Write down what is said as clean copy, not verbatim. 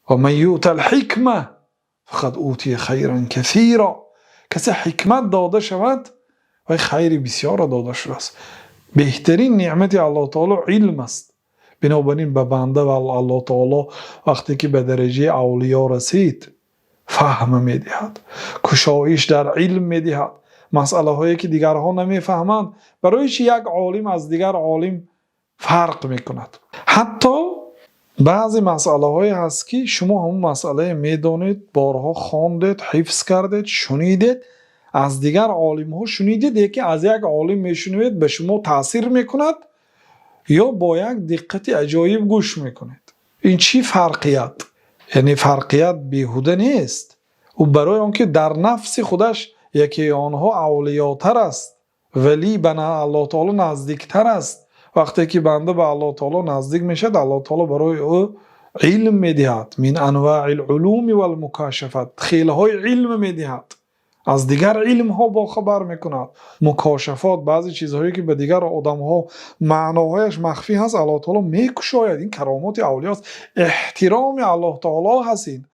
ومن يؤت الحكمة فقد أوتي خيرا كثيرا. Касе ҳикмат дода шавад, вай хайри бисёрро дода шудааст. Беҳтарин неъмати Аллоҳи таъоло илм аст. Бинобар ин ба банда ва Аллоҳи таъоло вақте ки ба дараҷаи авлиё расид, фаҳм медиҳад, кушоиш дар илм медиҳад, масъалаҳое ки дигарон намефаҳманд. Барои чӣ як олим аз дигар олим фарқ мекунад? Ҳатто баъзе масъалаҳое ҳаст, ки шумо ҳамон масъаларо медонед, борҳо хондед, ҳифз кардед, шунидед, аз дигар олимҳо шунидед, яке аз як олим мешунавед, ба шумо таъсир мекунад ё бо як диққати аҷоиб гӯш мекунед. Ин чӣ фарқият? Яъне фарқият беҳуда нест. Ӯ барои онки дар нафси худаш яке онҳо авлиётар аст, вале ба Аллоҳи таъоло наздиктар аст. Вақте ки банда ба Аллоҳи таъоло наздик мешавад, Аллоҳи таъоло барои ӯ илм медиҳад. من أنواع العلوم والمكاشفات, хелҳои илм медиҳад, аз дигар илмҳо бохабар мекунад. Мукошафот, баъзе чизҳое ки ба дигар одамҳо маъноҳояш махфӣ ҳаст, Аллоҳи таъоло мекушояд. Ин каромоти авлиёст, эҳтироми Аллоҳи таъоло ҳаст ин.